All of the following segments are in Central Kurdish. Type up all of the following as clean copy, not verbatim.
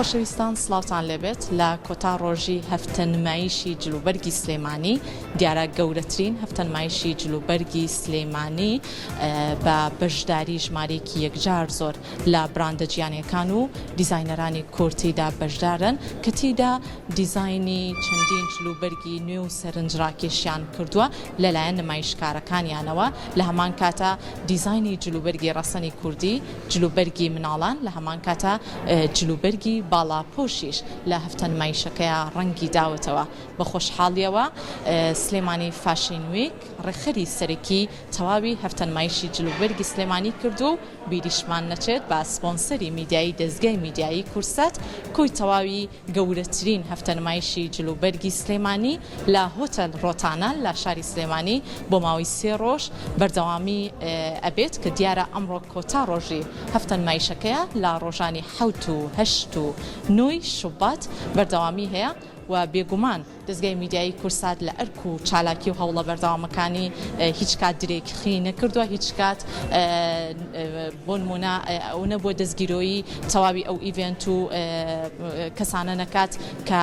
خۆشەویستان سڵاوتان لێبێت لە کۆتا ڕۆژی هەفتە نمایشی جلوبەرگی سلێمانی دیارە گەورەترین هەفتە نمایشی جلوبەرگی سلێمانی بە بەشداری ژمارەیەکی یەکجار زۆر لە براندە جیانیەکان و دیزاینەرانی کورد تێیدا بەشدارن کە تێیدا دیزاینی چەندین جلوبەرگی نوێ و سەرنجڕاکێشیان کردووە لەلایەن نمایشکارەکانیانەوە لە هەمان کاتا دیزاینی جلوبەرگی ڕەسەنی کوردی، جلوبەرگی مناڵان لە هەمان کاتا جلوبەرگی باڵاپۆشیش لە هەفتە نمایشەکەیا ڕەنگی داوەتەوە. بە خۆشحاڵیەوە سلێمانی Fashion Week ڕێکخەری سەرەکی تەواوی هەفتە نمایشی جلوبەرگی سلێمانی کردووە و بیریشمان نەچێت بە سپۆنسەری میدیایی دەزگای میدیایی کوردسات کۆی تەواوی گەورەترین هەفتە نمایشی جل و بەرگی سلێمانی لە هۆتێل ڕۆتانا لە شاری سلێمانی بۆ ماوەی سێ ڕۆژ بەردەوامی ئەبێت کە دیارە ئەمڕۆ کۆتا ڕۆژی هەفتە نمایشەکەیە لە ڕۆژانی حەوت و هەشت و نۆی شوبات بەردەوامی هەیە و بێگومان دەزگای میدیایی کوردسات لە ئەرک و چالاکی و هەوڵە بەردەوامەکانی هیچ کات درێخی نەکردووە، هیچ کات بۆ نموونە ئەو نەبووە دەستگیرۆیی تەواوی ئەو event و کەسانە نەکات کە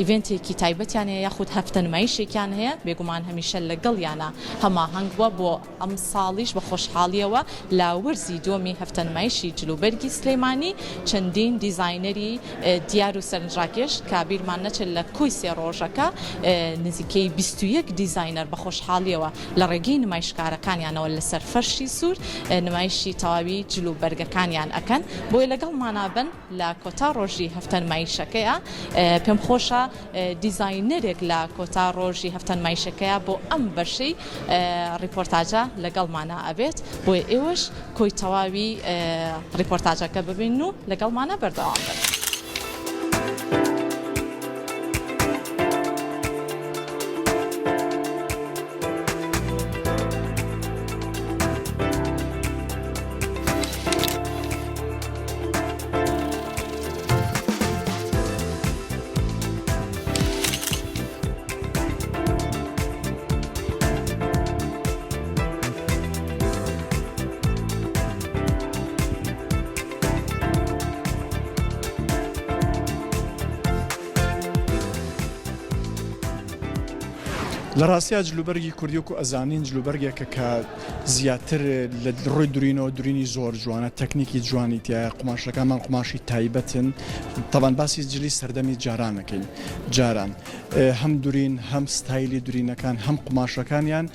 event ێکی تایبەتیان هەیە یاخود هەفتە نمایشێکیان هەیە، بێگومان هەمیشە لەگەڵیانە هەماهەنگ بووە بۆ ئەمساڵیش بە خۆشحاڵییەوە لە وەرزی دووەمی هەفتە نمایشی جلوبەرگی سلێمانی چەندین دیزاینەری دیار و سەرنجڕاکێش کە بیرمان نەچێت لە کۆی سێ ڕۆژەکە نزیکەی 21 دیزاینەر بە خۆشحاڵییەوە لە ڕێگەی نمایشکارەکانیانەوە لەسەر فەرشی سوور نمایشی تەواوی جلوبەرگەکانیان ئەکەن بۆیە لەگەڵمانا بن لە کۆتا ڕۆژی هەفتە نمایشەکەیا پێم خۆشە دیزاینەرێک لە کۆتا ڕۆژی هەفتە نمایشەکەیا بۆ ئەم بەشەی ڕیپۆرتاجە لەگەڵمانا ئەبێت بۆیە ئێوەش کۆی تەواوی ڕیپۆرتاجەکە ببین و لەگەڵمانا بەردەوام بن. لە ڕاستیا جلوبەرگی کوردی وەکو ئەزانین جلوبەرگێکە کە زیاتر لە ڕووی دورینەوە دورینی زۆر جوانە تەکنیکی جوانی تایە قوماشەکانمان قوماشی تایبەتن تەبان باسی جلی سەردەمی جارانەکەین جاران هەم دورین هەم ستایلی دورینەکان هەم قوماشەکانیان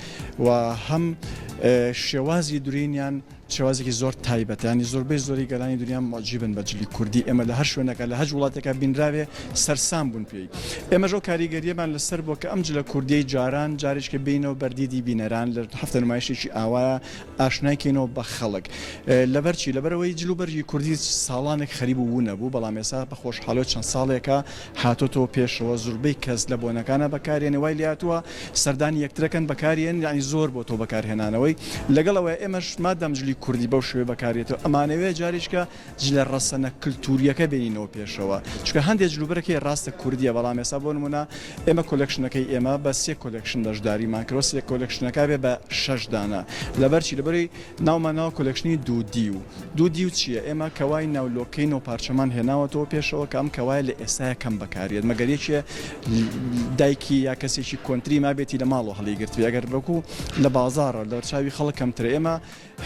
و هەم شێوازی دورینیان شێوازێکی زۆر تایبەتە ینی زۆربەی زۆری گەلانی دنیا موعجیبن بە جلی کوردی ئێمە لە هەر شوێنەکە لە هەج وڵاتێکا بینراوێ سەرسام بوون پێی ئێمەش ئەو کاریگەریەمان لەسەر بووە کە ئەم جلە کوردیەی جاران جارێکە بینەوە بەردیدی بینەران لە هەفتە نمایشێکی ئاوایە ئاشنای کەینەوە بە خەڵک لەبەر چی لەبەرەوەی جل و بەرگی کوردی ساڵانێک خەریب و ونەبوو بەڵام ئێستا بە خۆشحاڵیەوە چەند ساڵێکە هاتۆتەوە پێشەوە زوربەی کەس لە بۆنەکانا بەکارێنێ وای لێهاتووە سەردانی یەکترەکەن بەکاریێن یانی زۆر بۆتەوە بەکارهێنانەوەی لەگەڵ ئەوەی ئێمەش مادام جلی کوردی بەو شێوەیە بەکارێتەوە ئەمانەوێ جارێکە جلە ڕەسەنە کلتوریەکە بێنینەوە پێشەوە چونکە هەندێک جلوبەرگ هەیە ڕاستە کوردیە بەڵام ئێستا بۆ نمونە ئێمە collection ەکەی ئێمە بە سێ collection بەشداریمان کردوە سێ collection ەکە بێ بە شەش دانە لەبەرچی لەبەرەی ناومان ناوە collection ی دوو دیو دوو دیو چییە؟ ئێمە کەوای ناو لۆکەی نۆ پارچەمان هێناوەتەوە پێشەوە کە ئەم کەوایە لە ئێستایا کەم بەکاریێت مەگەر یەکێ دایکی یا کەسێکی کۆنتری مابێتی لە ماڵەوە هەڵیگرتبێ ئەگەر بەکو لە بازاڕە لەبەر چاوی خەڵک کەمترە ئێمە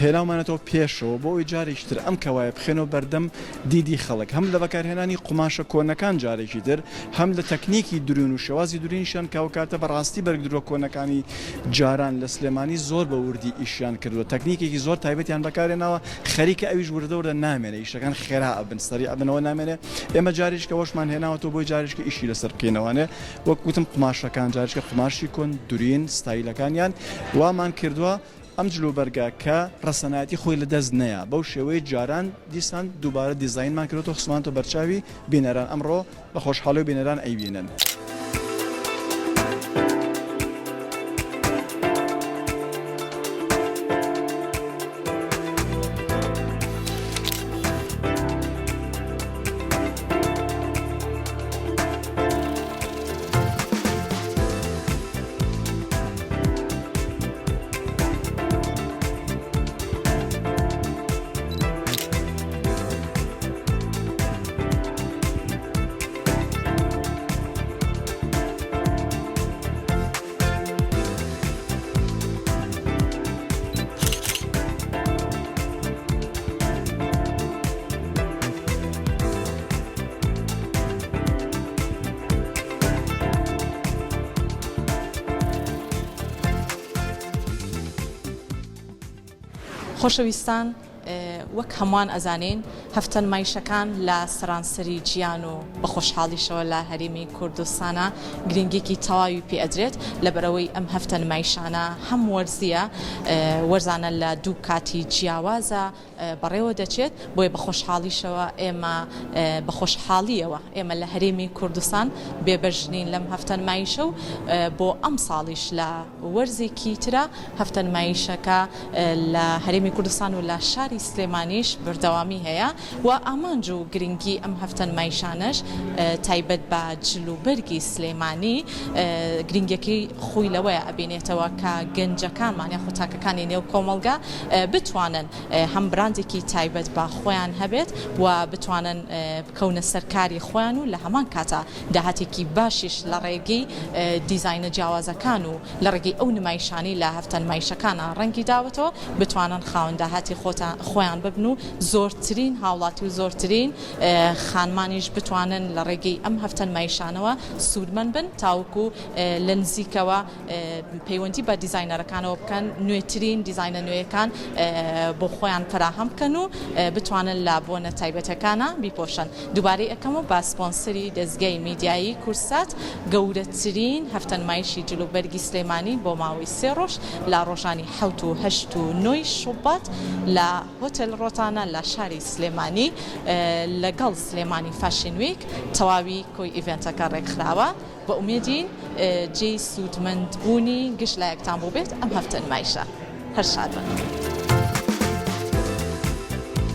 هێناومانەتەوە پێشەوە بۆ ئەوەی جارێکی تر ئەم کەوایە بخەینەوە بەردەم دیدی خەڵک هەم لە بەکارهێنانی قوماشە کۆنەکان جارێکی تر هەم لە تەکنیکی دروین و شێوازی دروینیشیان کە ئەوکاتە بەڕاستی بەرگدرووە کۆنەکانی جاران لە سلێمانی زۆر بە وردی ئیشیان کردووە تەکنیکێکی زۆر تایبەتیان بەکارهێناوە خەریکە ئەویش وردە وردە نامێنێ ئیشەکان خێرا ئەبن سەریع ئەبنەوە نامێنێ ئێمە جارێکە ئەوەشمان هێناوەتەوە بۆی جارێکە ئیشی لەسەر بکەینەوانێ وەک وتم قوماشەکان جارێکە قوماشی کۆن دورین ستایلەکانیان وامان کردووە ئەم جلوبەرگە کە ڕەسەنایەتی خۆی لە دەست نەیا بەو شێوەی جاران دیسان دووبارە دیزاینمان کردۆتەوە خستمانەتەوە بەرچاوی بینەران ئەمڕۆ بە خۆشحاڵیەوە بینەران ئەیبینن. خۆشەویستان وەک هەمووان ئەزانین هەفتەنمایشەکان لە سەرانسەری جیان و بە خۆشحاڵیشەوە لە هەرێمی کوردستانا گرنگیەکی تەواوی پێ ئەدرێت لەبەرئەوەی ئەم هەفتەنمایشانە هەم وەرزیە وەرزانە لە دوو کاتی جیاوازە بەڕێوە دەچێت بۆیە بە خۆشحاڵیشەوە ئێمە بە خۆشحاڵیەوە ئێمە لە هەرێمی کوردستان بێبەش نین لەم هەفتەنمایشە و بۆ ئەمساڵیش لە وەرزێکی ترا هەفتەنمایشەکە لە هەرێمی کوردستان و لە شاری سلێمانیش بەردەوامی هەیە و ئامانج و گرنگی ئەم هەفتەنمایشانەش تایبەت بە جلوبەرگی سلێمانی گرنگیەکەی خۆی لەوەیە ئەبینێتەوە کە گەنجەکانمان یاخود تاکەکانی نێو کۆمەڵگا بتوانن هەم براندێکی تایبەت بە خۆیان هەبێت و بتوانن بکەونە سەر کاری خۆیان و لە هەمان کاتا داهاتێکی باشیش لە ڕێگەی دیزاینە جیاوازەکان و لە ڕێگەی ئەو نمایشانەی لە هەفتە نمایشەکانا ڕەنگی داوەتەوە بتوانن خاوەن داهاتی خۆیان ببن و زۆرترین هاوڵاتی و زۆرترین خانمانیش بتوانن لە ڕێگەی ئەم هەفتە نمایشانەوە سوودمەند بن تاوەکو لە نزیکەوە پەیوەندی بە دیزاینەرەکانەوە بکەن، نوێترین دیزاینە نوێیەکان بۆ خۆیان فەراهەم بکەن و بتوانن لە بۆنە تایبەتەکانا بیپۆشن. دووبارەی ئەکەمەوە بە سپۆنسەری دەزگای میدیایی کوردسات گەورەترین هەفتە نمایشی جلوبەرگی سلێمانی بۆ ماوەی سێ ڕۆژ لە ڕۆژانی حەوت و هەشت و نۆی شوبات لە هۆتێل ڕۆتانا لە شاری سلێمانی لەگەڵ سلێمانی Fashion Week تەواوی کۆی event ەکە ڕێکخراوە. بە ئومێدین جێی سوودمەند بوونی گشت لایەکتان بووبێت ئەم هەفتە نمایشە. هەر شاد بن.